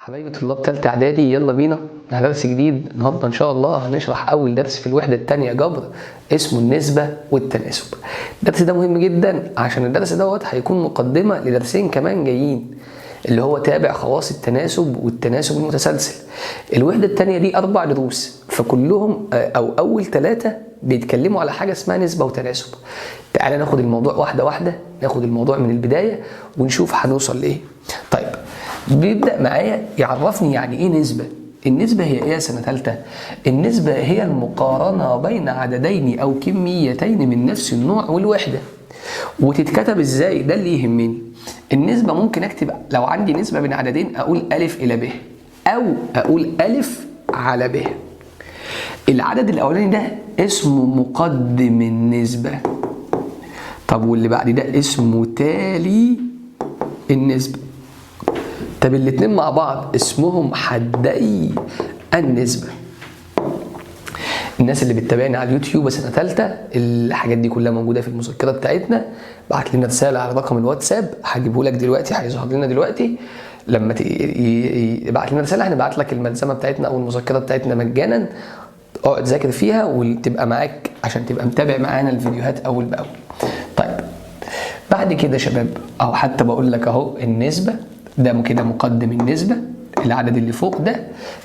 حبايبي طلاب تالتة إعدادي، يلا بينا على درس جديد. النهارده إن شاء الله هنشرح أول درس في الوحدة التانية جبر، اسمه النسبة والتناسب. الدرس ده مهم جدا عشان الدرس دوت هيكون مقدمة لدرسين كمان جايين، اللي هو تابع خواص التناسب والتناسب المتسلسل. الوحدة التانية دي 4 دروس، فكلهم أو أول 3 بيتكلموا على حاجة اسمها نسبة وتناسب. تعالى ناخد الموضوع واحدة واحدة، ناخد الموضوع من البداية ونشوف هنوصل لإيه. طيب بيبدأ معايا يعرفني يعني إيه نسبة. النسبة هي إيه يا سنة تالتة؟ النسبة هي المقارنة بين عددين أو كميتين من نفس النوع والوحدة. وتتكتب إزاي؟ ده اللي يهمني. النسبة ممكن أكتب لو عندي نسبة بين عددين أقول ألف إلى ب، أو أقول ألف على ب. العدد الأولاني ده اسمه مقدم النسبة، طب واللي بعد ده اسمه تالي النسبة. طب الاتنين مع بعض اسمهم حدي النسبة. الناس اللي بتتابعنا على اليوتيوب سنة تالتة، الحاجات دي كلها موجودة في المذكرة بتاعتنا. بعت لنا رسالة على رقم الواتساب، هجيبه لك دلوقتي، هيظهر لنا دلوقتي. لما تبعت لنا رسالة هنبعت لك الملزمة بتاعتنا أو المذكرة بتاعتنا مجانا، اقعد ذاكر فيها وتبقى معاك عشان تبقى متابع معانا الفيديوهات أول بأول. طيب بعد كده يا شباب، أو حتى بقول لك أهو النسبة ده كده مقدم النسبة، العدد اللي فوق ده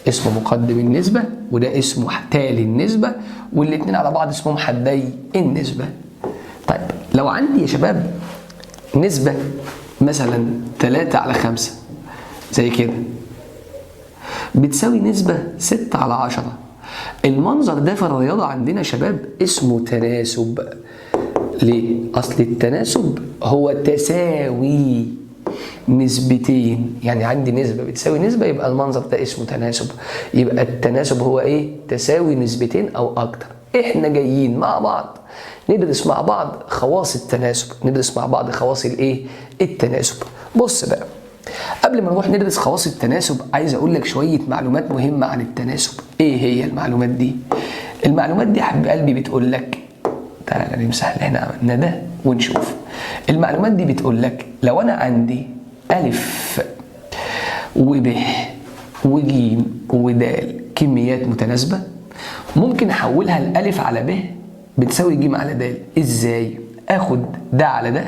اسمه مقدم النسبة، وده اسمه تالي النسبة، والاتنين على بعض اسمهم حدي النسبة. طيب لو عندي يا شباب نسبة مثلا 3 على 5 زي كده بتساوي نسبة 6 على 10، المنظر ده في الرياضة عندنا يا شباب اسمه تناسب. ليه؟ أصل التناسب هو تساوي نسبتين، يعني عندي نسبة بتساوي نسبة يبقى المنظر ده اسمه تناسب. يبقى التناسب هو ايه؟ تساوي نسبتين او اكتر. احنا جايين مع بعض ندرس مع بعض خواص التناسب، ندرس مع بعض خواص الايه؟ التناسب. بص بقى، قبل ما نروح ندرس خواص التناسب عايز اقول لك شوية معلومات مهمة عن التناسب. ايه هي المعلومات دي؟ المعلومات دي يا حبيب قلبي بتقول لك، تعالى نمسح اللي احنا عملناه ده ونشوف. المعلومات دي بتقول لك لو انا عندي ألف وب وجيم ودال كميات متناسبة، ممكن أحولها لألف على ب بتساوي جيم على دال. إزاي؟ آخد ده على ده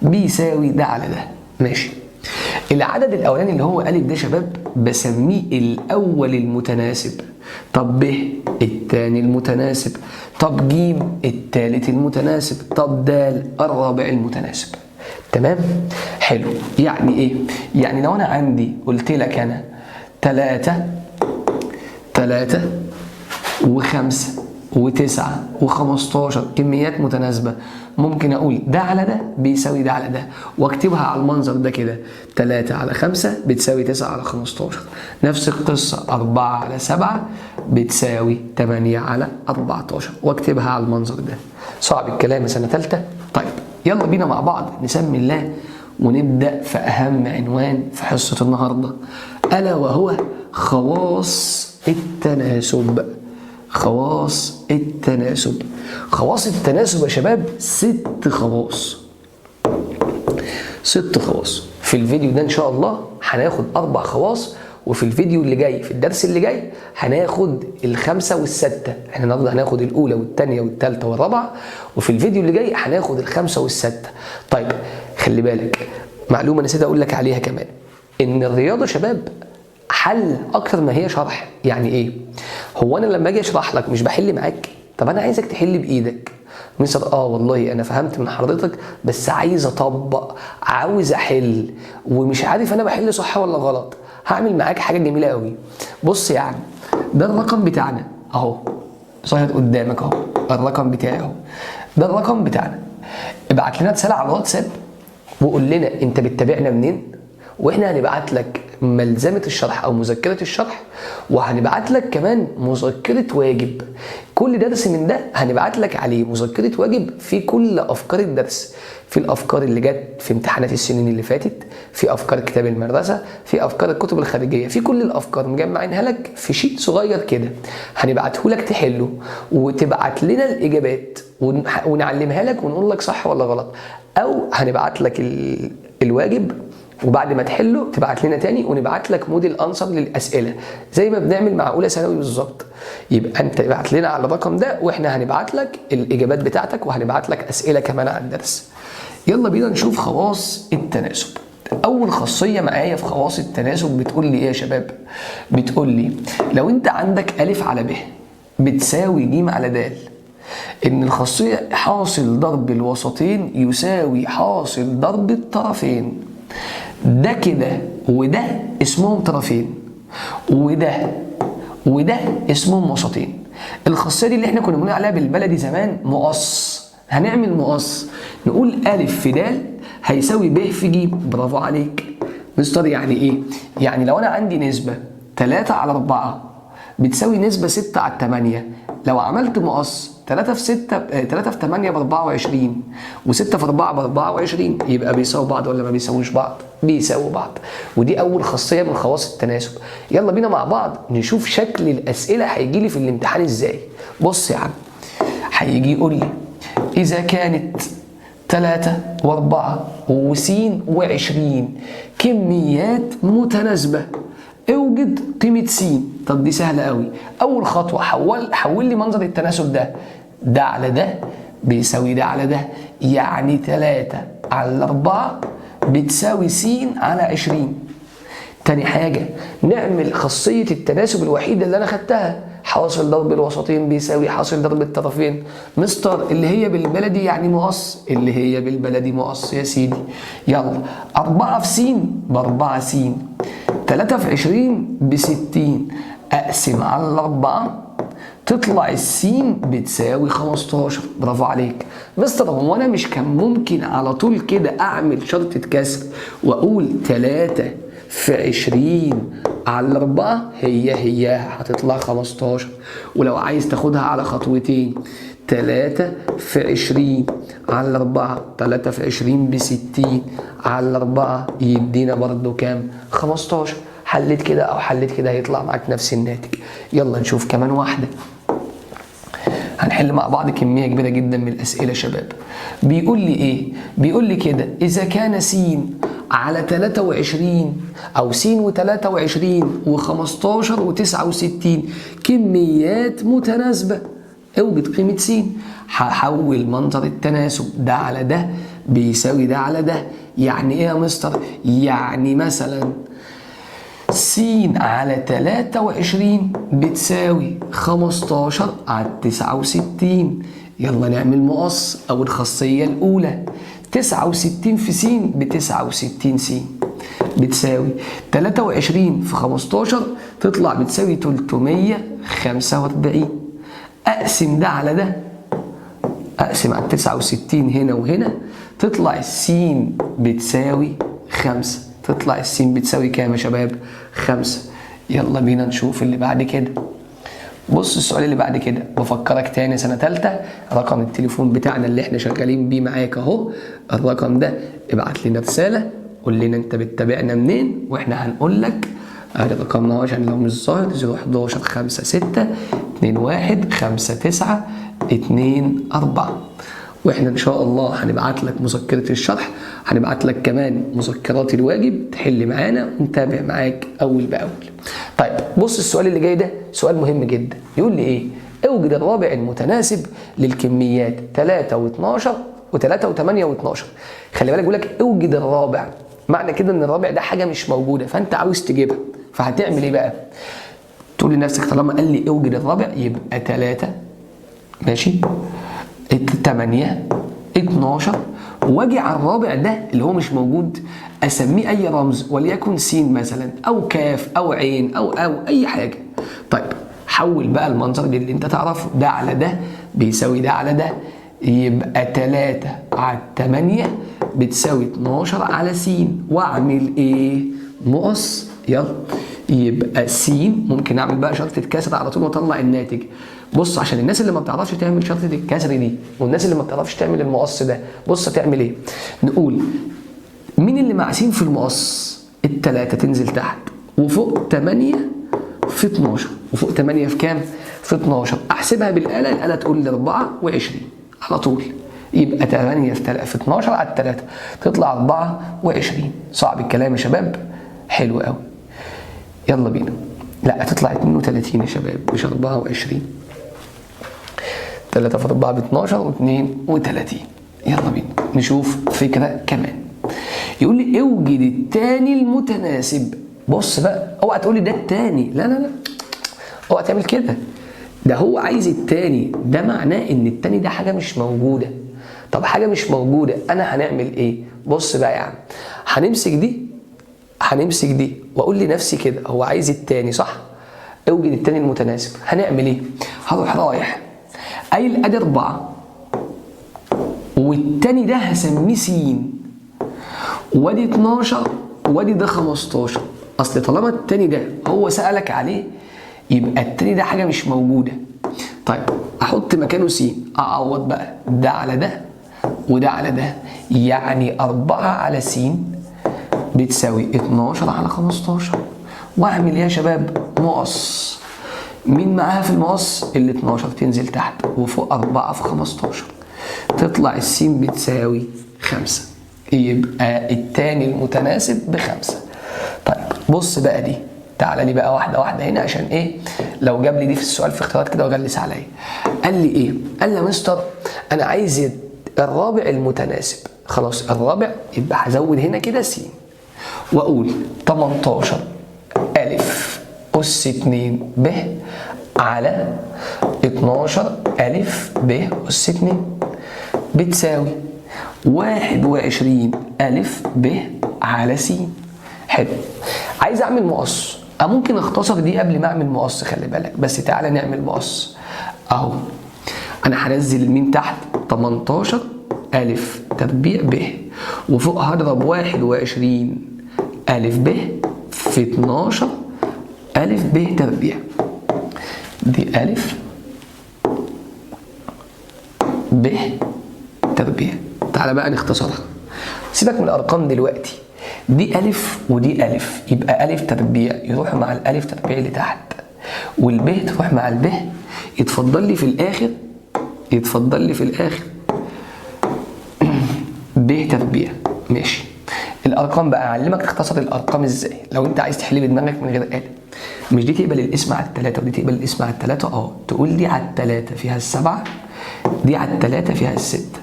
بيساوي ده على ده. ماشي. العدد الأولاني اللي هو ألف ده شباب بسميه الأول المتناسب، طب ب الثاني المتناسب، طب جيم الثالث المتناسب، طب دال الرابع المتناسب. تمام؟ حلو. يعني ايه؟ يعني لو انا عندي قلت لك انا 3 3 و5 و9 و15 كميات متناسبة، ممكن اقول ده على ده بيساوي ده على ده، واكتبها على المنظر ده كده 3 على 5 بتساوي 9 على 15. نفس القصة 4 على 7 بتساوي 8 على 14، واكتبها على المنظر ده. صعب الكلام يا سنة تالتة؟ طيب يلا بينا مع بعض نسمي الله ونبدأ في أهم عنوان في حصة النهاردة، ألا وهو خواص التناسب. خواص التناسب. خواص التناسب يا شباب 6 خواص. 6 خواص. في الفيديو ده إن شاء الله هناخد 4 خواص، وفي الفيديو اللي جاي في الدرس اللي جاي هناخد 5 وال6. احنا النهارده هناخد الأولى والثانية والثالثة والرابعة، وفي الفيديو اللي جاي هناخد 5 وال6. طيب خلي بالك، معلومة نسيت أقول لك عليها كمان، إن الرياضة شباب حل أكتر ما هي شرح. يعني إيه؟ هو أنا لما أجي أشرح لك مش بحل معاك؟ طب أنا عايزك تحل بإيدك. مستر والله أنا فهمت من حضرتك، بس عايز أطبق، عاوز أحل، ومش عارف أنا بحل صح ولا غلط. هعمل معاك حاجة جميلة قوي. بص يا عم، ده الرقم بتاعنا أهو، ظاهر قدامك أهو، الرقم بتاعي أهو، ده الرقم بتاعنا. ابعت لنا رسالة على الواتساب وقول لنا أنت بتتابعنا منين، واحنا هنبعت لك ملزمة الشرح أو مذكرة الشرح، وهنبعت لك كمان مذكرة واجب. كل درس من ده هنبعت لك عليه مذكرة واجب في كل أفكار الدرس، في الأفكار اللي جت في امتحانات السنين اللي فاتت، في أفكار كتاب المدرسة، في أفكار الكتب الخارجية، في كل الأفكار مجمعينها لك في sheet صغير كده، هنبعته لك تحله وتبعت لنا الإجابات ونعلمها لك ونقول لك صح ولا غلط، أو هنبعت لك الواجب وبعد ما تحله تبعت لنا تاني ونبعت لك model answer للاسئلة زي ما بنعمل مع اولى ثانوي بالظبط. يبقى انت ابعت لنا على الرقم ده واحنا هنبعت لك الاجابات بتاعتك وهنبعت لك اسئلة كمان على الدرس. يلا بينا نشوف خواص التناسب. اول خاصية معايا في خواص التناسب بتقول لي ايه يا شباب؟ بتقول لي لو انت عندك الف على ب بتساوي ج على د، ان الخاصية حاصل ضرب الوسطين يساوي حاصل ضرب الطرفين. ده كده وده اسمهم طرفين، وده وده اسمهم وسطين. الخاصية دي اللي احنا كنا بنقول عليها بالبلدي زمان مقص. هنعمل مقص، نقول ألف في د هيساوي ب في ج. برافو عليك مستر. يعني ايه؟ يعني لو انا عندي نسبة 3 على 4 بتساوي نسبة 6 على 8، لو عملت مقص 3 في 6 3 في 8 ب 24 و6 في 4 ب 24، يبقى بيساووا بعض ولا ما بيساووش بعض؟ بيساووا بعض. ودي أول خاصية من خواص التناسب. يلا بينا مع بعض نشوف شكل الأسئلة هيجي لي في الامتحان ازاي. بص يا عم، هيجي يقول لي إذا كانت 3 و4 وس و20 كميات متناسبة، اوجد قيمة س. طب دي سهلة قوي. أول خطوة حول لي منظر التناسب ده، ده على ده بيساوي ده على ده، يعني 3 على 4 بتساوي س على 20. تاني حاجة نعمل خاصية التناسب الوحيدة اللي أنا خدتها، حاصل ضرب الوسطين بيساوي حاصل ضرب الطرفين. مستر اللي هي بالبلدي يعني مقص، اللي هي بالبلدي مقص يا سيدي. يلا 4 في س ب4 س، 3 في 20 ب60، أقسم على 4 تطلع السين بتساوي 15. برافو عليك مستر. هو أنا مش كان ممكن على طول كده أعمل شرطة كسر وأقول 3 في 20 على 4 هي هتطلع 15؟ ولو عايز تاخدها على خطوتين، 3 في 20 على 4، 3 في 20 ب60 على 4 يدينا برضو كام؟ 15. حليت كده أو حليت كده هيطلع معاك نفس الناتج. يلا نشوف كمان واحدة. هنحل مع بعض كمية كبيرة جدا من الأسئلة يا شباب. بيقول لي إيه؟ بيقول لي كده إذا كان س على 23 أو س و23 و15 و69 كميات متناسبة، اوجد قيمة س. هحول منظر التناسب ده على ده بيساوي ده على ده. يعني إيه يا مستر؟ يعني مثلا س على 23 بتساوي 15 على 69. يلا نعمل مقص أو الخاصية الأولى، 69 في س ب69 س بتساوي 23 في 15 تطلع بتساوي 345. أقسم ده على ده، أقسم على 69 هنا وهنا، تطلع السين بتساوي 5. تطلع السين بتساوي كام يا شباب؟ 5. يلا بينا نشوف اللي بعد كده. بص السؤال اللي بعد كده، بفكرك تاني سنة تالتة، رقم التليفون بتاعنا اللي احنا شغالين بيه معاك اهو، الرقم ده ابعت لنا رسالة قول لنا انت بتتابعنا منين واحنا هنقول لك. ادي رقمنا اهو عشان لو مش ظاهر، 011 5 6 2 1 5 9 2 4. واحنا ان شاء الله هنبعت لك مذكرة الشرح، هنبعت لك كمان مذكرات الواجب تحل معانا ونتابع معاك اول باول. طيب بص السؤال اللي جاي ده سؤال مهم جدا، يقول لي ايه؟ اوجد الرابع المتناسب للكميات 3 و12 و3 و8 و12. خلي بالك بيقول لك اوجد الرابع، معنى كده ان الرابع ده حاجة مش موجودة فانت عاوز تجيبها، فهتعمل ايه بقى؟ تقول لنفسك طالما قال لي اوجد الرابع يبقى 3 ماشي 8 12، واجي على الرابع ده اللي هو مش موجود اسميه اي رمز، وليكن س مثلا او كاف او عين او اي حاجة. طيب حول بقى المنظر اللي انت تعرفه، ده على ده بيساوي ده على ده، يبقى 3 على 8 بتساوي 12 على س، واعمل ايه؟ مقص. يلا يبقى س، ممكن اعمل بقى شرطة كسر على طول واطلع الناتج. بص عشان الناس اللي ما بتعرفش تعمل شرطة الكسر دي والناس اللي ما بتعرفش تعمل المقص ده، بص تعمل ايه؟ نقول مين اللي مع س في المقص؟ التلاتة تنزل تحت وفوق 8 في 12، وفوق 8 في كام؟ في 12. احسبها بالآلة، الآلة تقول لي 24 على طول. يبقى 8 في 12 على 3 تطلع 24. صعب الكلام يا شباب؟ حلو قوي. يلا بينا. لا تطلع 32 يا شباب مش 24. 3 في 4 ب 12 و32. يلا بينا نشوف فكرة كمان. يقول لي اوجد الثاني المتناسب. بص بقى، اوعى تقول لي ده الثاني، لا لا لا، اوعى تعمل كده، ده هو عايز الثاني، ده معناه ان الثاني ده حاجة مش موجودة. طب حاجة مش موجودة انا هنعمل ايه؟ بص بقى يا عم، هنمسك دي، هنمسك دي، واقول لنفسي كده هو عايز الثاني صح؟ اوجد الثاني المتناسب. هنعمل ايه؟ هروح رايح قايل ادي 4 والتاني ده هسميه س، وادي 12 وادي ده 15. اصل طالما التاني ده هو سألك عليه يبقى التاني ده حاجة مش موجودة. طيب احط مكانه س، اعوض بقى ده على ده وده على ده، يعني 4 على س بتساوي 12 على 15. واعمل ايه يا شباب؟ مقص. مين معاها في المقص؟ ال 12 تنزل تحت وفوق 4 في 15، تطلع السين بتساوي 5، يبقى التاني المتناسب ب5. طيب بص بقى دي، تعالى لي بقى واحدة واحدة هنا عشان ايه لو جاب لي دي في السؤال في اختيارات كده وغلس عليا. قال لي ايه؟ قال لي يا مستر انا عايز الرابع المتناسب. خلاص الرابع يبقى هزود هنا كده س، واقول 18 ألف أس 2 ب على 12 ألف ب أس 2 بتساوي 21 ألف ب على س. حلو. عايز أعمل مقص، ممكن أختصر دي قبل ما أعمل مقص، خلي بالك، بس تعالى نعمل مقص أهو. أنا هنزل الميم تحت 18 ألف تربيع ب، وفوق هضرب 21 ألف ب في 12 ألف ب تربيع. دي ألف ب تربيع. تعالى بقى نختصرها، سيبك من الأرقام دلوقتي، دي ألف ودي ألف، يبقى ألف تربيع يروح مع الألف تربيع اللي تحت، والب تروح مع الب، يتفضل لي في الآخر، يتفضل لي في الآخر ب تربيع. ماشي. الارقام بقى اعلمك تختصر الارقام ازاي لو انت عايز تحل بدماغك من غير آلة. مش دي تقبل القسم على الثلاثة ودي تقبل القسم على الثلاثة، تقول دي على الثلاثة فيها السبعة، دي على الثلاثة فيها الستة.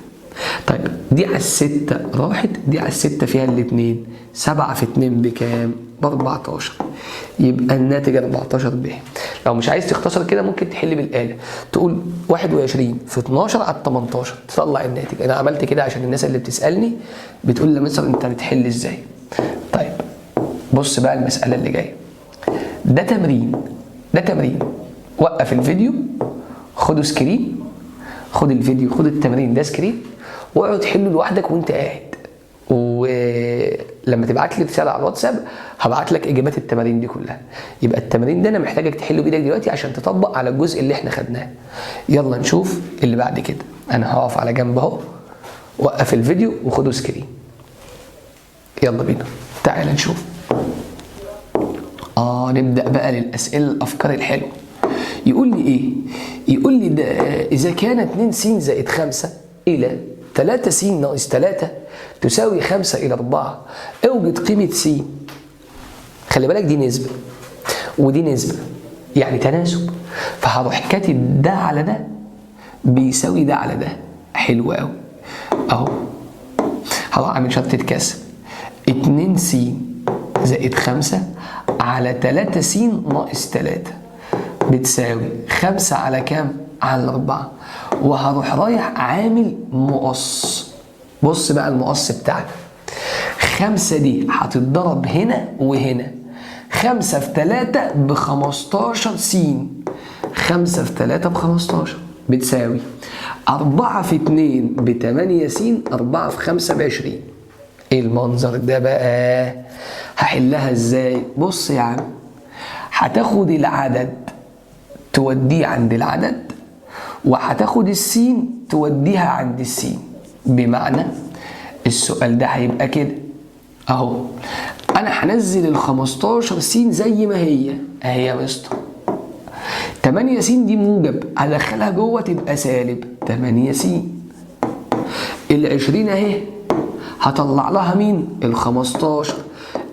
طيب دي على الستة راحت، دي على الستة فيها الاثنين، 7 في 2 بكام؟ ب 14، يبقى الناتج 14 ب. لو مش عايز تختصر كده ممكن تحل بالآلة، تقول 21 في 12 على 18 تطلع الناتج. انا عملت كده عشان الناس اللي بتسألني بتقول لي مستر انت بتحل ازاي. طيب بص بقى المسألة اللي جاية، ده تمرين، ده تمرين. وقف الفيديو، خده screen، خد الفيديو، خد التمرين ده screen، واقعد حله لوحدك وانت قاعد. ولما تبعت لي رسالة على الواتساب هبعت لك اجابات التمارين دي كلها. يبقى التمارين ده انا محتاجك تحله بايدك دلوقتي عشان تطبق على الجزء اللي احنا خدناه. يلا نشوف اللي بعد كده. انا هقف على جنب اهو، وقف الفيديو وخده screen. يلا بينا، تعال نشوف. نبدأ بقى للأسئلة الأفكار الحلوة. يقول لي إيه؟ يقول لي ده إذا كان 2 س زائد 5 إلى 3 س ناقص 3 تساوي 5 إلى 4، أوجد قيمة س. خلي بالك دي نسبة ودي نسبة، يعني تناسب، فهروح كاتب ده على ده بيساوي ده على ده. حلو أوي أهو. هروح أعمل شرطة كسر، 2 س زائد 5 على 3 س ناقص 3 بتساوي 5 على كام؟ على 4. وهروح رايح عامل مقص. بص بقى المقص بتاعنا، 5 دي هتتضرب هنا وهنا، 5 في 3 ب 15 س، 5 في 3 ب 15 بتساوي 4 في 2 ب 8 س، 4 في 5 ب 20. ايه المنظر ده بقى؟ هحلها ازاي؟ بص يا عم، هتاخد العدد توديه عند العدد، وهتاخد السين توديها عند السين. بمعنى السؤال ده هيبقى كده اهو، انا هنزل ال 15 س زي ما هي اهي يا مستر، 8 س دي موجب هدخلها جوه تبقى سالب 8 س، ال20 اهي هطلع لها مين؟ ال15.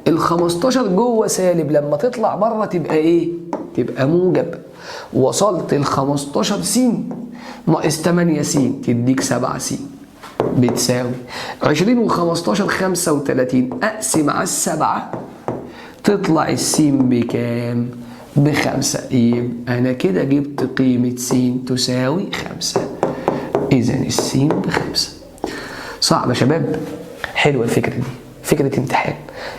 ال15 جوه سالب، لما تطلع بره تبقى ايه؟ تبقى موجب. وصلت ال15 س ناقص 8 س تديك 7 س بتساوي 20 و15 35، اقسم على 7 تطلع السين بكام؟ ب5. يبقى انا كده جبت قيمة س تساوي 5. اذا السين ب5. صعب يا شباب؟ حلوة الفكرة دي، فكرة امتحان.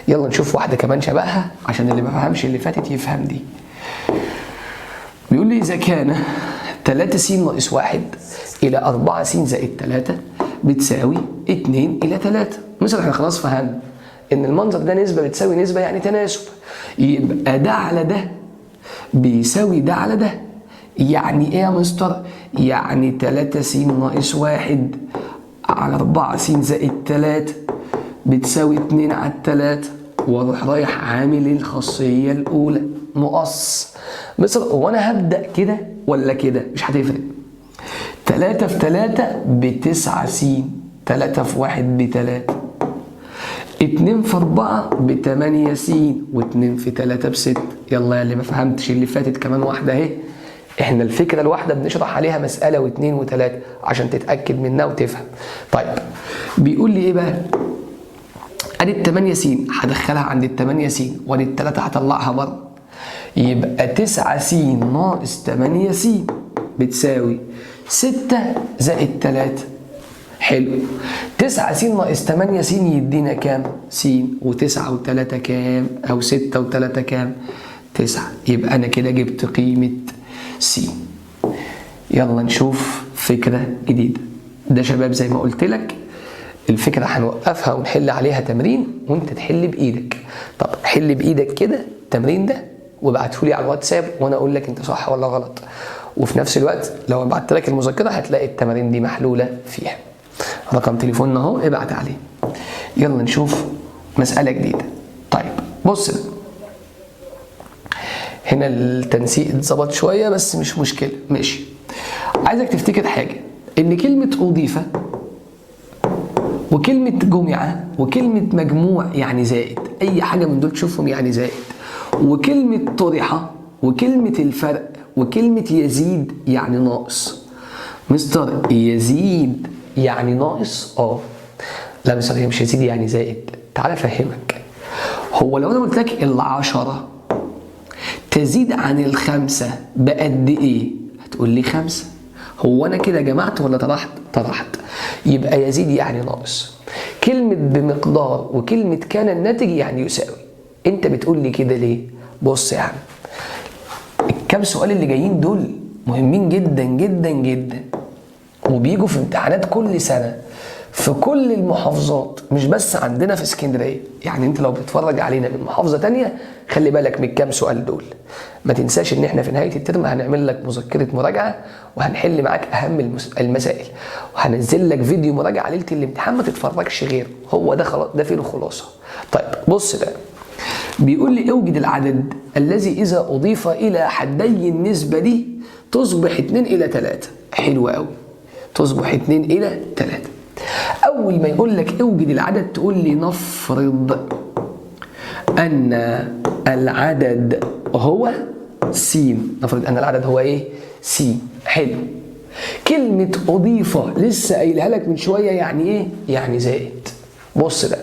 يلا نشوف واحدة كمان شبهها عشان اللي ما فهمش اللي فاتت يفهم دي. بيقول لي إذا كان 3 س ناقص 1 إلى 4 س زائد 3 بتساوي 2 إلى 3. مثلا احنا خلاص فهمنا إن المنظر ده نسبة بتساوي نسبة يعني تناسب، يبقى ده على ده بيساوي ده على ده. يعني إيه يا مستر؟ يعني 3 س ناقص 1 على 4 س زائد 3 بتساوي 2 على 3، واروح رايح عامل الخاصية الأولى مقص. مصر وانا هبدأ كده ولا كده مش هتفرق. 3 في 3 ب9 س، 3 في 1 ب3، 2 في 4 ب8 س، و2 في 3 ب6. يلا يا اللي ما فهمتش اللي فاتت كمان واحدة اهي. احنا الفكرة الواحدة بنشرح عليها مسألة واثنين وثلاثة عشان تتأكد منها وتفهم. طيب بيقول لي ايه بقى؟ ادي ال8 س هدخلها عند ال8 س، وادي ال3 هطلعها بره، يبقى 9 س ناقص 8 س بتساوي 6 زائد 3. حلو. 9 س ناقص 8 س يدينا كام؟ س، و9 و3 كام؟ او 6 و3 كام؟ 9. يبقى انا كده جبت قيمة س. يلا نشوف فكرة جديدة. ده شباب زي ما قلت لك الفكرة هنوقفها ونحل عليها تمرين وانت تحل بايدك. طب حل بايدك كده التمرين ده وابعته لي على الواتساب وانا اقول لك انت صح ولا غلط. وفي نفس الوقت لو بعت لك المذكرة هتلاقي التمارين دي محلولة فيها. رقم تليفوننا اهو، ابعت عليه. يلا نشوف مسألة جديدة. طيب بص هنا التنسيق اتظبط شوية بس مش مشكلة، ماشي. عايزك تفتكر حاجة، ان كلمة أضيف وكلمة جمعة وكلمة مجموع يعني زائد، أي حاجة من دول تشوفهم يعني زائد، وكلمة طرحة وكلمة الفرق وكلمة يزيد يعني ناقص. مستر يزيد يعني ناقص؟ لا مستر هي مش يزيد يعني زائد. تعالى أفهمك. هو لو أنا قلت لك 10 تزيد عن 5 بقد إيه؟ هتقول لي 5. هو أنا كده جمعت ولا طرحت؟ طرحت. يبقى يزيد يعني ناقص. كلمة بمقدار وكلمة كان الناتج يعني يساوي. أنت بتقول لي كده ليه؟ بص يا عم، الكام سؤال اللي جايين دول مهمين جدا جدا جدا، وبيجوا في امتحانات كل سنة في كل المحافظات، مش بس عندنا في اسكندرية. يعني انت لو بتتفرج علينا من محافظة تانية خلي بالك من الكام سؤال دول. ما تنساش ان احنا في نهاية الترم هنعمل لك مذكرة مراجعة وهنحل معاك اهم المسائل، وهنزل لك فيديو مراجعة ليلة الامتحان ما تتفرجش غيره. هو ده خلاص، ده فيه الخلاصة. طيب بص بقى، بيقول لي اوجد العدد الذي اذا اضيف الى حدي النسبة دي تصبح 2 إلى 3. حلو قوي، تصبح 2 إلى 3. أول ما يقول لك اوجد العدد تقول لي نفرض أن العدد هو س. نفرض أن العدد هو إيه؟ س. حلو. كلمة أضيف لسه قايلها لك من شوية، يعني إيه؟ يعني زائد. بص بقى،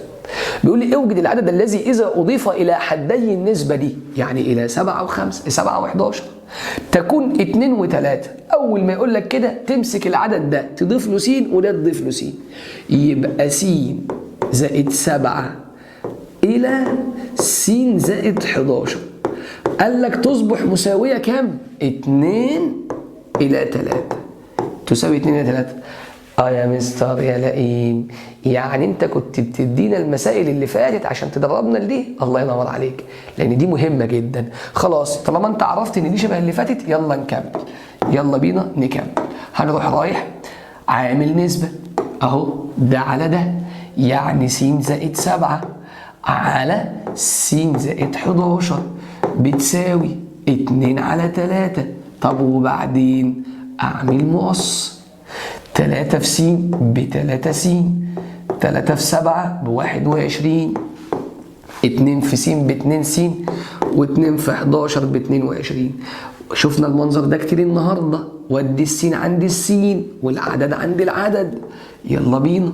بيقول لي اوجد العدد الذي إذا أضيف إلى حدي النسبة دي، يعني إلى 7 و5، 7 و11، تكون 2 و3. أول ما يقول لك كده تمسك العدد ده تضيف له س وده تضيف له س، يبقى س زائد 7 إلى س زائد 11. قال لك تصبح مساوية كام؟ 2 إلى 3. تساوي 2 إلى 3. يا مستر يا لئيم، يعني انت كنت بتدينا المسائل اللي فاتت عشان تدربنا لدي؟ الله ينور عليك، لان دي مهمة جدا. خلاص طالما انت عرفت ان دي شبه اللي فاتت يلا نكمل، يلا بينا نكمل. هنروح رايح عامل نسبه اهو، ده على ده، يعني س زائد 7 على س زائد 11 بتساوي 2 على 3. طب وبعدين اعمل مقص، 3 في س ب 3 س، 3 في 7 ب 21، 2 في س ب 2 س، و2 في 11 ب 22. شفنا المنظر ده كتير النهارده. ودي السين عند السين والعدد عند العدد. يلا بينا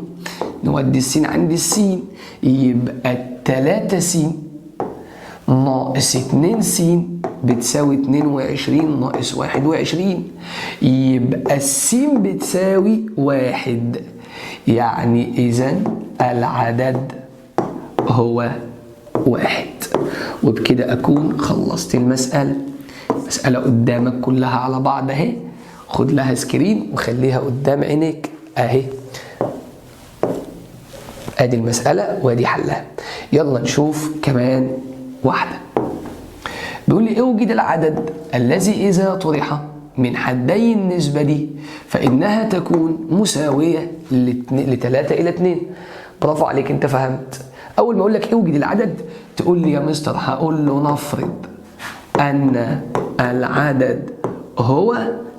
نودي السين عند السين، يبقى 3 س ناقص 2 س بتساوي 22 ناقص 21، يبقى السين بتساوي 1. يعني إذا العدد هو 1. وبكده أكون خلصت المسألة. مسألة قدامك كلها على بعض أهي، خد لها سكرين وخليها قدام عينيك أهي. أدي المسألة وأدي حلها. يلا نشوف كمان واحدة. بيقول لي اوجد العدد الذي إذا طرح من حدي النسبة دي فإنها تكون مساوية ل3 إلى 2. برافو عليك، أنت فهمت. أول ما أقول لك اوجد العدد تقول لي يا مستر، هقول له نفرض أن العدد هو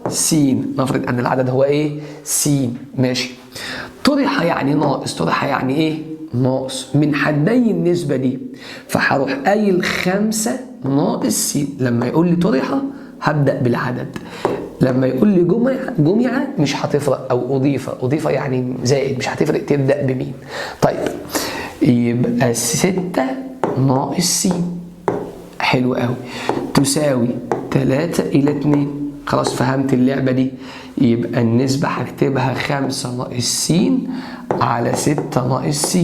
س. نفرض أن العدد هو إيه؟ س. ماشي. طرح يعني ناقص، طرح يعني إيه؟ ناقص من حدي النسبة دي، فهروح قايل 5 ناقص س. لما يقول لي طرحة هبدأ بالعدد، لما يقول لي جمعة مش هتفرق، أو أضيفة، أضيفة يعني زائد، مش هتفرق تبدأ بمين. طيب يبقى 6 ناقص س، حلو قوي، تساوي 3 إلى 2. خلاص فهمت اللعبة دي. يبقى النسبة هكتبها 5 ناقص س على 6 ناقص س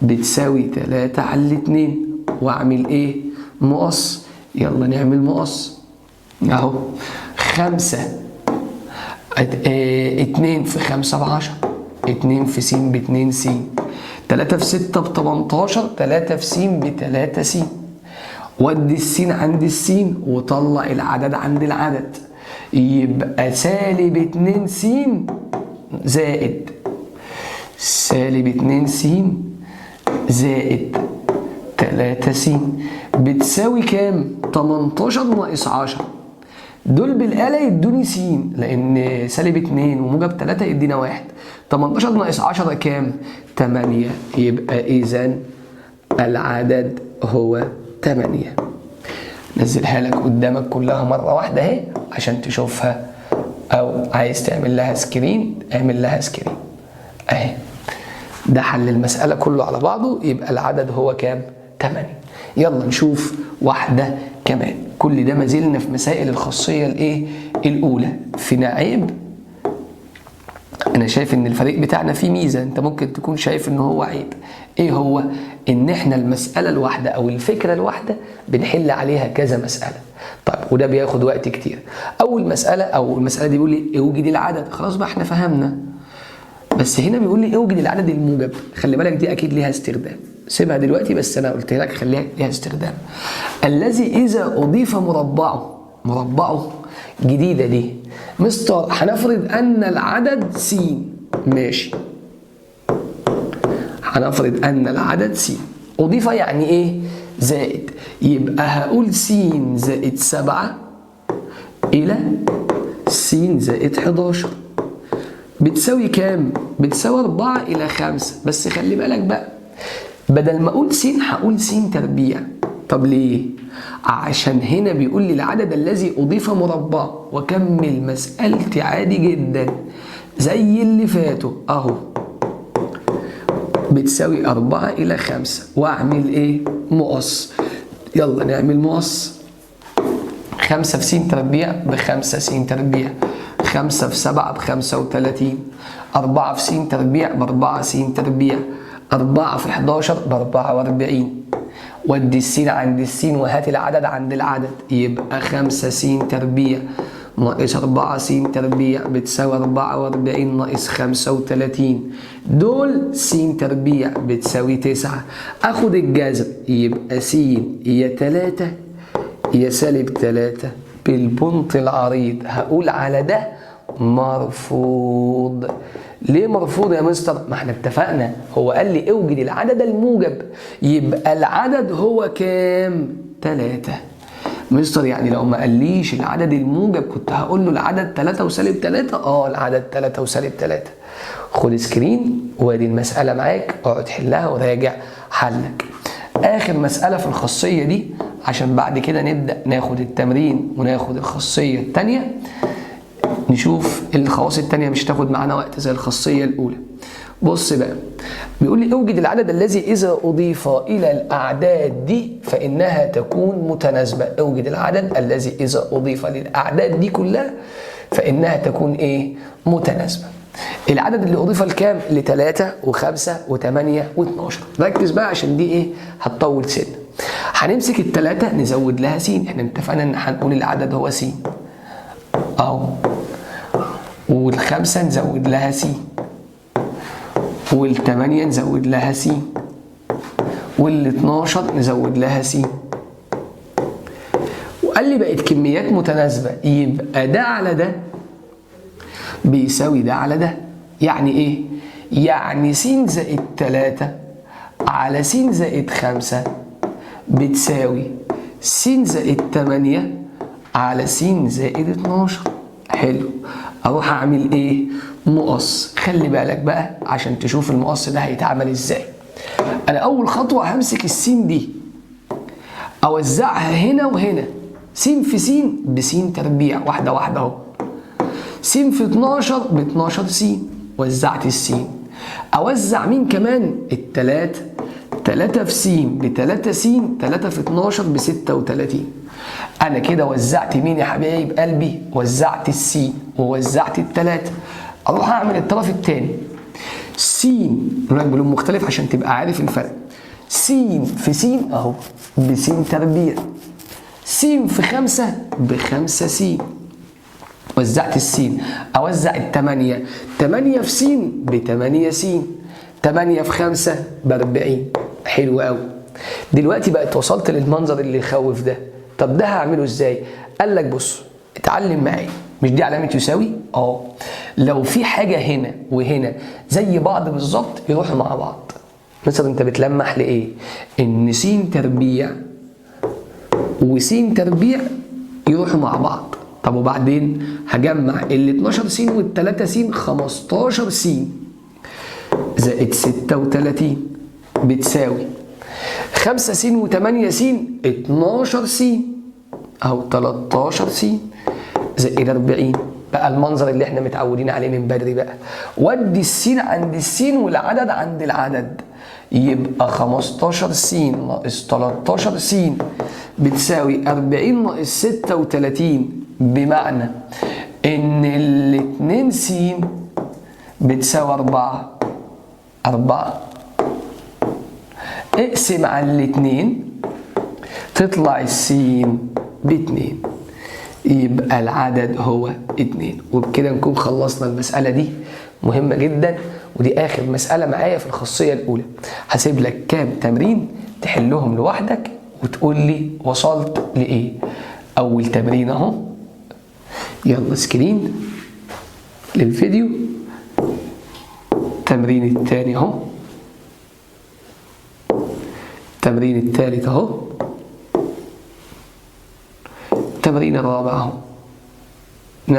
بتساوي 3 على 2. وأعمل إيه؟ مقص. يلا نعمل مقص أهو. 5 2 في 5 ب10، 2 في س ب2 س، 3 في 6 ب18، 3 في س ب3 س. ودي السين عند السين وطلع العدد عند العدد، يبقى سالب 2 س زائد سالب 2 س زائد 3 س بتساوي كام؟ 18 ناقص 10. دول بالآلة يدوني س، لأن سالب 2 وموجب 3 يدينا 1. 18 ناقص 10 كام؟ 8. يبقى إذا العدد هو 8. نزلها لك قدامك كلها مرة واحدة اهي عشان تشوفها، أو عايز تعمل لها screen اعمل لها screen اهي. ده حل المسألة كله على بعضه. يبقى العدد هو كام؟ 8. يلا نشوف واحدة كمان. كل ده ما زلنا في مسائل الخاصية الايه؟ الأولى. فينا عيب؟ أنا شايف إن الفريق بتاعنا فيه ميزة، أنت ممكن تكون شايف إن هو عيب. إيه هو؟ إن إحنا المسألة الواحدة أو الفكرة الواحدة بنحل عليها كذا مسألة. طيب وده بياخد وقت كتير. أول مسألة أو المسألة دي بيقول لي اوجد العدد، خلاص بقى إحنا فهمنا. بس هنا بيقول لي اوجد العدد الموجب. خلي بالك دي أكيد ليها استخدام، سيبها دلوقتي بس أنا قلت لك خليها ليها استخدام. الذي إذا أضيف مربعه، مربعه جديدة دي مستر، هنفرض أن العدد س. ماشي، هنفرض أن العدد س. أضيف يعني إيه؟ زائد. يبقى هقول س زائد 7 إلى س زائد 11 بتساوي كام؟ بتساوي 4 إلى 5. بس خلي بالك بقى، بدل ما أقول س هقول س تربيع. طب ليه؟ عشان هنا بيقول لي العدد الذي أضيف مربع. وأكمل مسألتي عادي جدا زي اللي فاتوا أهو، بتساوي 4 إلى 5. وأعمل إيه؟ مقص. يلا نعمل مقص. 5 في س تربيع ب5 س تربيع، 5 في 7 ب35، 4 في س تربيع ب4 س تربيع، 4 في 11 ب44. ودي السين عند السين وهات العدد عند العدد. يبقى 5 س تربيع ناقص 4 س تربيع بتساوي 44 ناقص 35. دول س تربيع بتساوي 9. اخد الجذر، يبقى س يا 3 يا سالب 3 بالبنط العريض. هقول على ده مرفوض. ليه مرفوض يا مستر؟ ما احنا اتفقنا، هو قال لي اوجد العدد الموجب، يبقى العدد هو كام؟ 3. مستر يعني لو ما قاليش العدد الموجب كنت هقول له العدد 3 وسالب 3. العدد 3 وسالب 3. خد screen وادي المسألة معاك، اقعد حلها وراجع حلك. آخر مسألة في الخاصية دي عشان بعد كده نبدأ ناخد التمرين وناخد الخاصية التانية، نشوف الخواص التانية مش تاخد معانا وقت زي الخاصية الأولى. بص بقى، بيقول لي اوجد العدد الذي إذا أضيف إلى الأعداد دي فإنها تكون متناسبة. اوجد العدد الذي إذا أضيف للأعداد دي كلها فإنها تكون إيه؟ متناسبة. العدد اللي أضيف لكام؟ ل3 و5 و8 و12. ركز بقى عشان دي إيه؟ هتطول سنة. هنمسك التلاتة نزود لها س، احنا اتفقنا إن هنقول العدد هو س أهو، والخمسة نزود لها س، والتمانية نزود لها س، والاتناشر نزود لها س. وقال لي بقت كميات متناسبة، يبقى ده على ده بيساوي ده على ده. يعني ايه؟ يعني س زائد 3 على س زائد 5 بتساوي س زائد 8 على س زائد 12. حلو. اروح اعمل ايه؟ مقص. خلي بالك بقى عشان تشوف المقص ده هيتعمل ازاي. انا اول خطوة همسك السين دي اوزعها هنا وهنا، س في س بس تربيع، واحدة واحدة اهو، س في 12 ب 12 س، وزعت السين. اوزع مين كمان؟ التلاتة، 3 في س ب 3 س، 3 في 12 ب 36. انا كده وزعت مين يا حبايب قلبي؟ وزعت السين ووزعت التلاتة. اروح اعمل الطرف التاني، س بلون مختلف عشان تبقى عارف الفرق، س في س اهو بس تربيع، س في 5 ب5 س، وزعت السين. اوزع التمانية، 8 في س ب8 س، 8 في 5 ب40. حلو قوي. دلوقتي بقت وصلت للمنظر اللي يخوف ده. طب ده هعمله ازاي؟ قال لك بص اتعلم معايا، مش دي علامة يساوي؟ لو في حاجة هنا وهنا زي بعض بالظبط يروحوا مع بعض. مثلا انت بتلمح لايه؟ ان س تربيع وس تربيع يروحوا مع بعض. طب وبعدين هجمع ال 12 س وال 3 س، 15 س زائد 36 بتساوي 5 س و8 س 12 س أو 13 س زائد 40. بقى المنظر اللي احنا متعودين عليه من بدري بقى. ودي السين عند السين والعدد عند العدد، يبقى 15 س ناقص 13 س بتساوي 40 ناقص 36، بمعنى ان الاتنين س بتساوي 4. 4 اقسم على الاتنين تطلع السين باتنين، يبقى العدد هو 2. وبكده نكون خلصنا المسألة دي، مهمة جدا، ودي آخر مسألة معايا في الخاصية الأولى. هسيب لك كام تمرين تحلهم لوحدك وتقول لي وصلت لإيه. أول تمرين أهو، يلا سكرين للفيديو. التمرين الثاني أهو، التمرين الثالث أهو، التمرين الرابع اهو.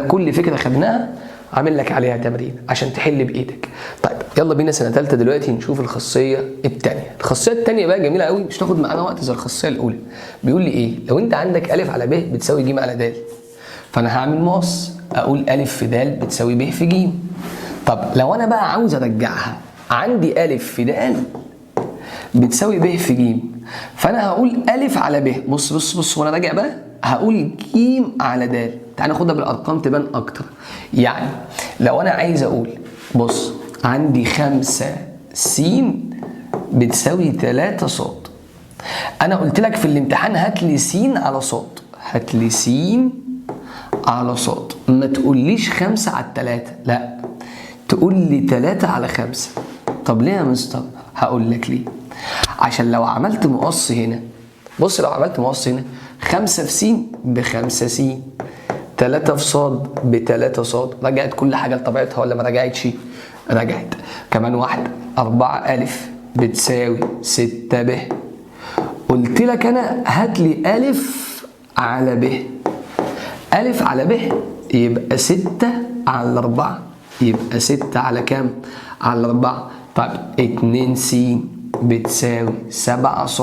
كل فكرة خدناها عامل لك عليها تمرين عشان تحل بايدك. طيب يلا بينا سنة ثالثة دلوقتي نشوف الخاصية الثانية. الخاصية الثانية بقى جميلة قوي، مش تاخد معانا وقت زي الخاصية الاولى. بيقول لي ايه؟ لو انت عندك الف على ب بتساوي ج على د، فانا هعمل مقص، اقول الف في د بتساوي ب في ج. طب لو انا بقى عاوز ارجعها، عندي الف في د بتساوي ب في ج، فانا هقول الف على ب. بص بص بص وانا راجع بقى هقول ج على د. تعال ناخدها بالارقام تبان اكتر. يعني لو انا عايز اقول بص عندي 5 س بتساوي 3 ص، انا قلت لك في الامتحان هات لي س على ص، هات لي س على ص، ما تقوليش 5 على 3، لا تقول لي 3 على 5. طب ليه يا مستر؟ هقول لك ليه. عشان لو عملت مقص هنا، بص لو عملت مقص هنا 5 في س ب5 س، 3 في ص ب3 ص، رجعت كل حاجة لطبيعتها ولا ما رجعتش؟ رجعت. كمان واحدة، 4 ألف بتساوي 6 ب. قلت لك أنا هات لي ألف على ب. ألف على ب يبقى 6 على 4، يبقى 6 على كام؟ على 4. طيب 2 س بتساوي 7 ص.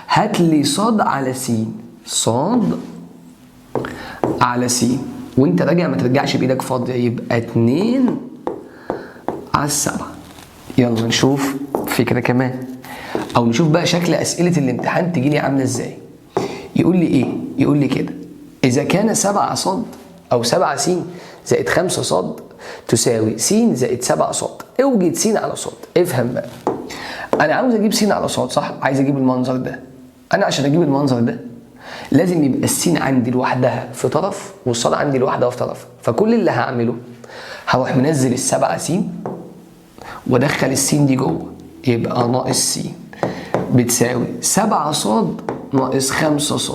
هات لي ص على س، ص على س، وانت راجع ما ترجعش بايدك فاضية، يبقى 2 على 7. يلا نشوف فكرة كمان، او نشوف بقى شكل اسئلة الامتحان تجي لي عامله ازاي. يقول لي ايه؟ يقول لي كده: اذا كان 7 ص او 7 س زائد 5 ص تساوي س زائد 7 ص، اوجد س على ص. افهم بقى، انا عاوز اجيب س على ص، صح؟ عايز اجيب المنظر ده. انا عشان اجيب المنظر ده لازم يبقى السين عندي لوحدها في طرف والصاد عندي لوحدها في طرف. فكل اللي هعمله هروح منزل ال7 س وادخل السين دي جوه، يبقى ناقص س بتساوي 7 ص ناقص 5 ص.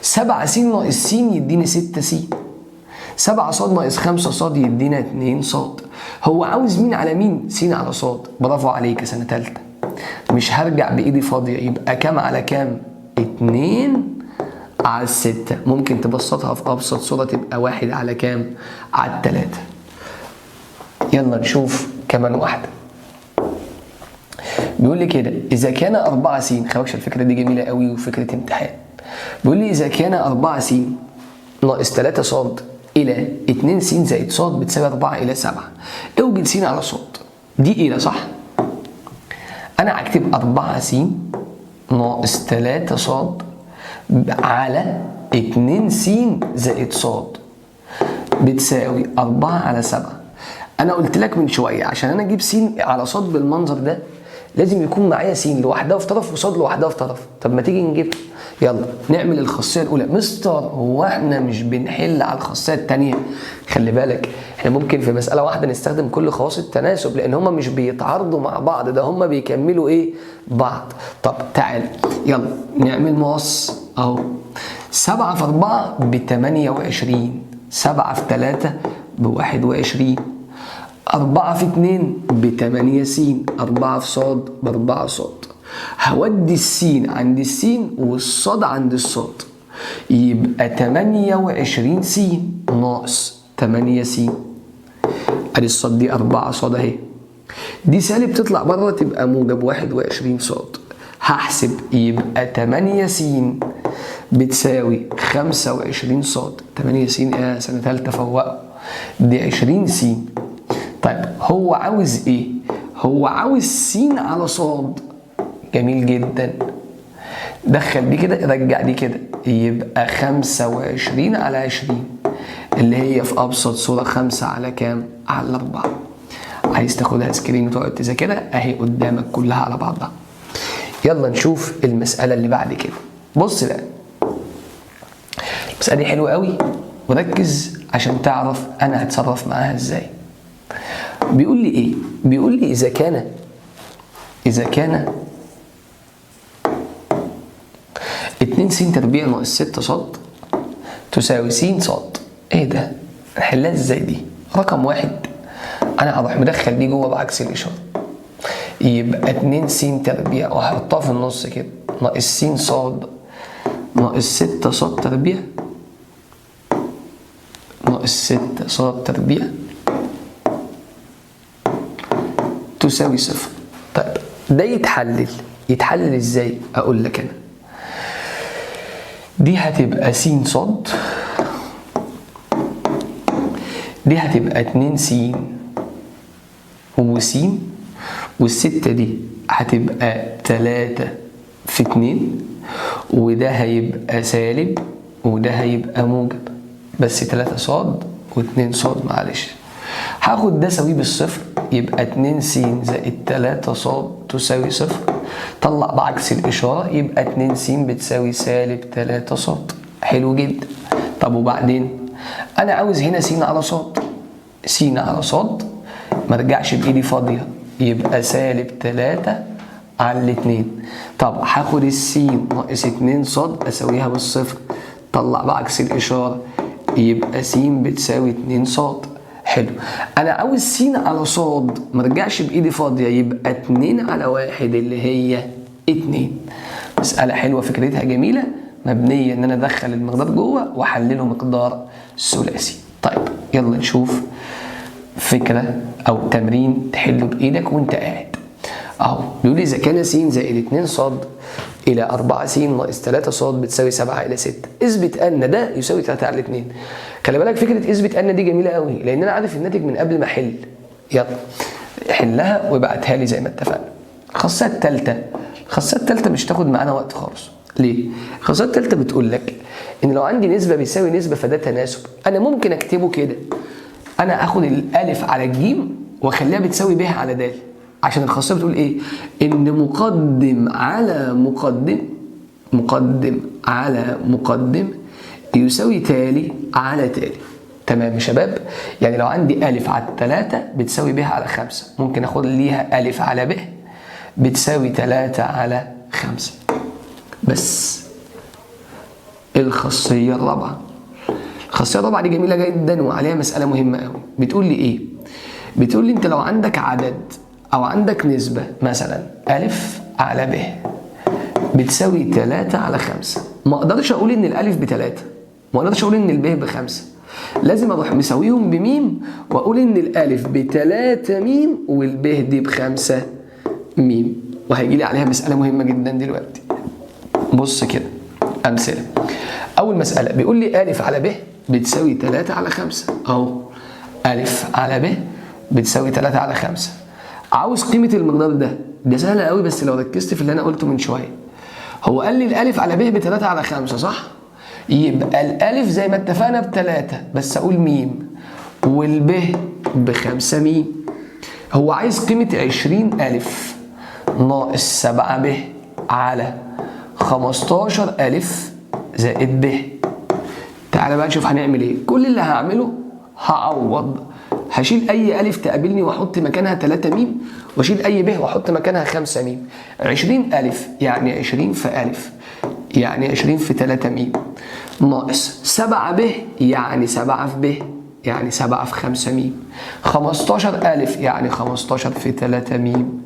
7 س ناقص س يديني 6 س، 7 ص ناقص 5 ص يدينا 2 ص. هو عاوز مين على مين؟ س على ص. برافو عليك يا سنة تالتة، مش هرجع بإيدي فاضية، يبقى كام على كام؟ 2 على 6. ممكن تبسطها في أبسط صورة تبقى 1 على كام؟ على 3. يلا نشوف كمان واحدة. بيقول لي كده: إذا كان 4 س، خلي الفكرة دي جميلة قوي وفكرة امتحان. بيقول لي إذا كان 4 س ناقص 3 ص إلى 2 س زائد ص بتساوي 4 إلى 7، اوجد س على ص. دي إلى، صح؟ أنا هكتب 4 س ناقص 3 ص على 2 س زائد ص بتساوي 4 على 7. أنا قلت لك من شوية عشان أنا أجيب س على ص بالمنظر ده لازم يكون معايا س لوحدها في طرف وصاد لوحدها في طرف. طب ما تيجي نجيب، يلا نعمل الخاصية الأولى. مستر هو احنا مش بنحل على الخاصية الثانية؟ خلي بالك احنا ممكن في مسألة واحدة نستخدم كل خواص التناسب، لأن هما مش بيتعارضوا مع بعض، ده هما بيكملوا ايه؟ بعض. طب تعال يلا نعمل مقص اهو. 7 في 4 ب 28، 7 في 3 ب 21، 4 في 2 ب 8 س، 4 في ص ب 4 ص. هودي السين عند السين والصاد عند الصاد، يبقى 28 س ناقص 8 س. ادي الصاد دي 4 ص اهي، دي سالب تطلع بره تبقى موجب 21 ص. هحسب يبقى 8 س بتساوي 25 ص. 8 س ايه سنة تالتة فوقوا، دي 20 س. طيب هو عاوز ايه؟ هو عاوز س على ص. جميل جدا، دخل دي كده رجع دي كده، يبقى 25 على 20 اللي هي في ابسط صورة 5 على كام؟ على 4. عايز تاخدها screen وتقعد تذاكرها اهي قدامك كلها على بعضها. يلا نشوف المسألة اللي بعد كده. بص بقى المسألة دي حلوة قوي، وركز عشان تعرف انا هتصرف معاها ازاي. بيقول لي ايه؟ بيقول لي اذا كان 2 س تربيع ناقص 6 ص تساوي س ص. ايه ده؟ نحلها ازاي دي؟ رقم واحد انا هروح مدخل دي جوه بعكس الاشارة، يبقى 2 س تربيع وهحطها في النص كده ناقص س ص ناقص 6 ص تربيع ناقص 6 ص تربيع تساوي 0. طيب ده يتحلل ازاي؟ اقول لك انا دي هتبقى س ص، دي هتبقى 2 س وس، والستة دي هتبقى 3 في 2، وده هيبقى سالب وده هيبقى موجب، بس 3 ص و2 ص. معلش هاخد ده ساويه بالصفر، يبقى 2 س زائد 3 ص تساوي 0. طلع بعكس الإشارة يبقى 2 س بتساوي سالب 3 ص. حلو جدا. طب وبعدين أنا عاوز هنا س على ص، س على ص ما ارجعش بإيدي فاضية، يبقى سالب 3 على 2. طب هاخد السين ناقص 2 ص أساويها بالصفر، طلع بعكس الإشارة يبقى س بتساوي 2 ص. حلو، انا عاوز س على ص ما ارجعش بايدي فاضية، يبقى 2 على 1 اللي هي 2. مسالة حلوة فكرتها جميلة، مبنية ان انا ادخل المقدار جوه واحلله مقدار ثلاثي. طيب يلا نشوف فكرة او تمرين تحله بايدك وانت قاعد. اهو بيقول لي اذا كان س زائد 2 ص الى 4 س ناقص 3 ص بتساوي 7 الى 6، اثبت ان ده يساوي 3 على 2. خلي بالك فكرة اثبت ان دي جميلة قوي، لان انا عارف الناتج من قبل ما احل. يلا حلها وابعتها لي زي ما اتفقنا. الخاصية الثالثة، الخاصية الثالثة مش تاخد معانا وقت خالص. ليه؟ الخاصية الثالثة بتقول لك ان لو عندي نسبه بيساوي نسبه فده تناسب، انا ممكن اكتبه كده، انا اخد الالف على الجيم واخليها بتساوي ب على د، عشان الخاصية بتقول ايه؟ ان مقدم على مقدم، مقدم على مقدم يساوي تالي على تالي. تمام يا شباب؟ يعني لو عندي ألف على 3 بتساوي ب على 5، ممكن اخد ليها ألف على ب بتساوي 3 على 5. بس الخاصية الرابعة، الخاصية الرابعة دي جميلة جدا وعليها مسألة مهمة قوي. بتقول لي ايه؟ بتقول لي انت لو عندك عدد او عندك نسبة مثلا ألف على ب بتساوي 3 على 5، ما اقدرش اقول ان الألف ب3، ما اقدرش اقول ان الب ب5، لازم اروح مساويهم بميم واقول ان الالف ب3 ميم والب دي ب5 ميم، وهيجي لي عليها مسألة مهمة جدا دلوقتي. بص كده امثلة. اول مسألة بيقول لي الف على ب بتساوي 3 على 5، اهو الف على ب بتساوي 3 على 5. عاوز قيمة المقدار ده، ده سهل قوي بس لو ركزت في اللي انا قلته من شوية. هو قال لي الالف على ب ب3 على 5 صح؟ يبقى الالف زي ما اتفقنا ب3 بس اقول ميم، والب ب5 ميم. هو عايز قيمة 20 ألف ناقص 7 ب على 15 ألف زائد ب. تعالى بقى نشوف هنعمل ايه. كل اللي هعمله هعوض، هشيل اي ألف تقابلني واحط مكانها 3 ميم، واشيل اي ب واحط مكانها 5 ميم. 20 ألف يعني 20 في ألف يعني 20 في 3 ميم، ناقص 7 ب يعني 7 في ب يعني 7 في 5 ميم، 15 ألف يعني 15 في 3 ميم،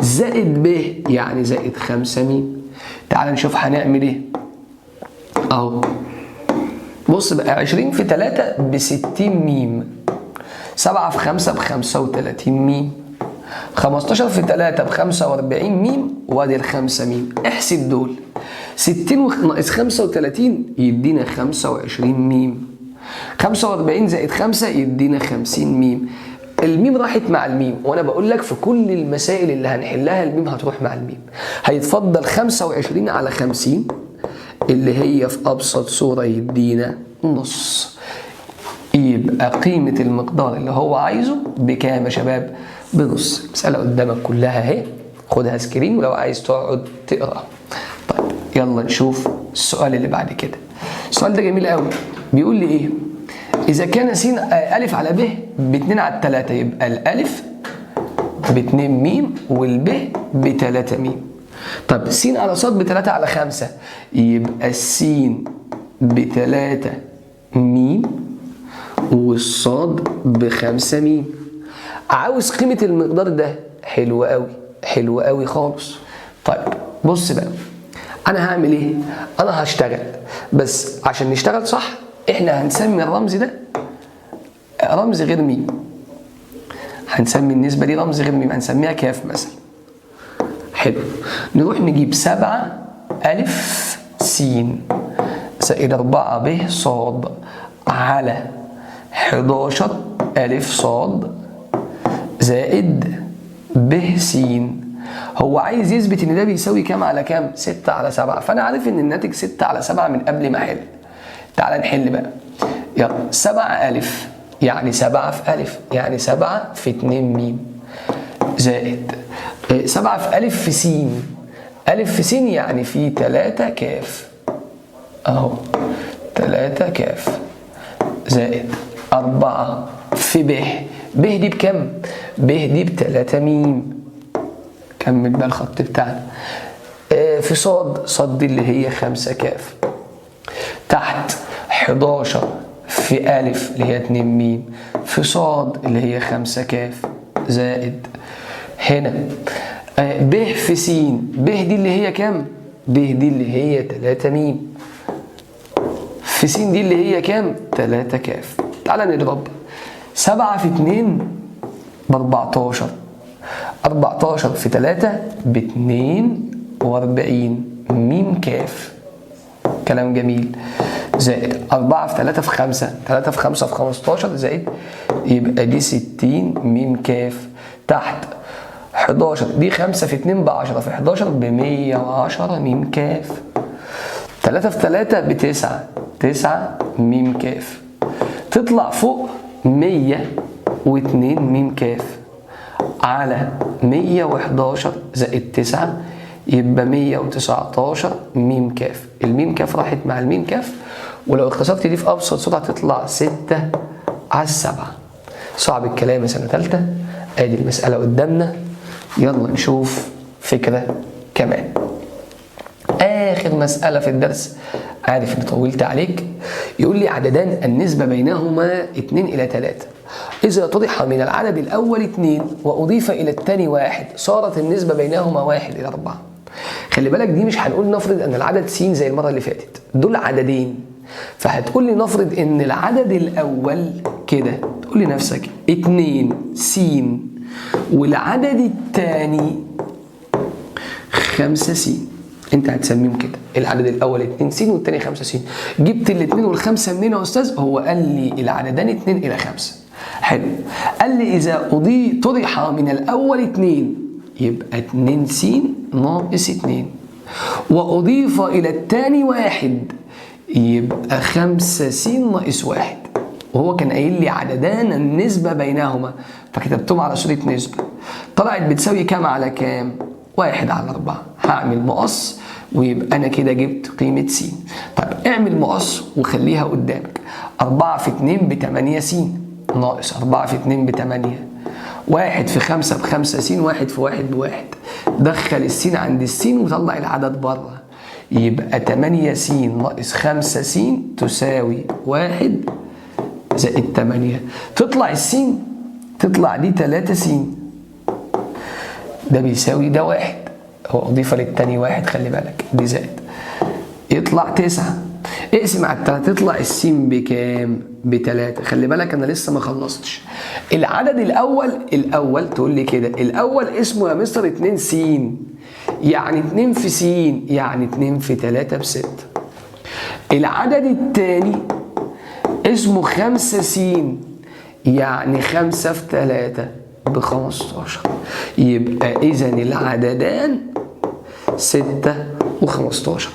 زائد ب يعني زائد 5 ميم. تعال نشوف هنعمل ايه. اهو بص بقى، 20 في 3 ب 60 ميم، 7 في 5 ب 35 ميم، 15 في 3 ب 45 ميم، وادي ال 5 ميم. احسب دول، 60 ناقص 35 يدينا 25 ميم، 45 زائد 5 يدينا 50 ميم. الميم راحت مع الميم، وانا بقول لك في كل المسائل اللي هنحلها الميم هتروح مع الميم. هيتفضل 25 على 50 اللي هي في ابسط صورة يدينا نص. يبقى قيمة المقدار اللي هو عايزه بكام يا شباب؟ بنص. المسألة قدامك كلها اهي، خدها screen ولو عايز تقعد تقرا. طيب يلا نشوف السؤال اللي بعد كده. السؤال ده جميل قوي، بيقول لي ايه؟ إذا كان س ألف على ب ب2 على 3، يبقى الألف ب2 ميم والب ب3 ميم. طب س على ص ب3 على 5، يبقى السين ب3 ميم والصاد ب5 ميم. عاوز قيمة المقدار ده. حلو قوي، حلو قوي خالص. طيب بص بقى، أنا هعمل إيه؟ أنا هشتغل، بس عشان نشتغل صح إحنا هنسمي الرمز ده رمز غير ميم، هنسمي النسبة دي رمز غير ميم، هنسميها كاف مثلا. حلو، نروح نجيب 7 ألف س زائد 4 ب ص على 11 ألف ص زائد ب س. هو عايز يثبت إن ده بيساوي كام على كام؟ 6 على 7، فأنا عارف إن الناتج 6 على 7 من قبل ما أحل. تعال نحل بقى. يلا 7 ألف يعني 7 في ألف يعني 7 في 2 ميم زائد 7 في ألف في س، ألف في س يعني في 3 كاف أهو، 3 كاف زائد 4 في ب، ب دي بكم؟ ب دي ب3 ميم. كمل بقى الخط بتاعنا. في صاد، صاد دي اللي هي 5 كاف، تحت 11 في ألف اللي هي 2 ميم في صاد اللي هي 5 كاف زائد هنا ب في س، ب دي اللي هي كام؟ ب دي اللي هي 3 ميم. في س دي اللي هي كام؟ 3 كاف. تعالى نضرب، 7 في 2 ب 14، 14 في 3 ب 42 ميم كاف. كلام جميل. زائد 4 في 3 في 5، 3 في 5 في 15 زائد، يبقى دي 60 ميم كاف. تحت 11، دي 5 في 2 ب 10 في 11 ب 110 ميم كاف. 3 في 3 ب 9، 9 ميم كاف. تطلع فوق 102 ميم كاف على 111 زائد 9 يبقى 119 ميم كاف. الميم كاف راحت مع الميم كاف، ولو اختصرت دي في أبسط صورة هتطلع 6/7. صعب الكلام يا سنة تالتة. ادي المسألة قدامنا، يلا نشوف فكرة كمان. آخر مسألة في الدرس، عارف إني طولت عليك. يقول لي عددان النسبة بينهما 2 إلى 3، إذا طرح من العدد الأول 2 وأضيف إلى الثاني 1 صارت النسبة بينهما 1 إلى 4. خلي بالك دي مش هنقول نفرض أن العدد س زي المرة اللي فاتت، دول عددين، فهتقول لي نفرض إن العدد الأول كده، تقول لي نفسك 2 س والعدد الثاني 5 س، انت هتسميهم كده، العدد الاول 2 س والثاني 5 س. جبت الاثنين والخمسة منين يا استاذ؟ هو قال لي العددان 2 الى 5. حلو. قال لي اذا طرح من الاول 2 يبقى 2 س ناقص 2، واضيف الى الثاني 1 يبقى 5 س ناقص 1، وهو كان قايل لي عددان النسبة بينهما فكتبتهم على صورة نسبة، طلعت بتساوي كام على كام؟ 1 على 4. هعمل مقص ويبقى أنا كده جبت قيمة س. طيب اعمل مقص وخليها قدامك، 4 في 2 ب 8 س ناقص 4 في 2 ب 8، 1 في 5 ب 5 س، 1 في 1 ب1، دخل السين عند السين وطلع العدد بره، يبقى 8 س ناقص 5 س تساوي 1 زائد 8. تطلع السين، تطلع دي 3 س، ده بيساوي ده 1، هو أضيف للتاني 1، خلي بالك دي زائد، يطلع 9. اقسم على التلاتة تطلع السين بكام؟ ب3. خلي بالك أنا لسه ما خلصتش. العدد الأول تقول لي كده، الأول اسمه يا مستر 2 س، يعني 2 في س يعني 2 في 3 ب6. العدد التاني اسمه 5 س، يعني 5 في 3 ب15. يبقى إذا العددان 6 و15.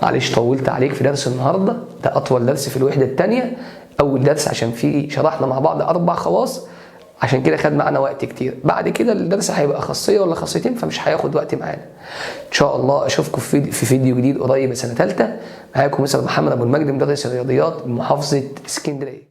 معلش طولت عليك في درس النهارده، ده أطول درس في الوحدة الثانية، أول درس عشان فيه شرحنا مع بعض 4 خواص، عشان كده خد معانا وقت كتير. بعد كده الدرس هيبقى خاصية ولا خاصيتين فمش هياخد وقت معانا. إن شاء الله أشوفكم في فيديو جديد قريب سنة ثالثة. معاكم مستر محمد أبو المجد، مدرس الرياضيات بمحافظة اسكندرية.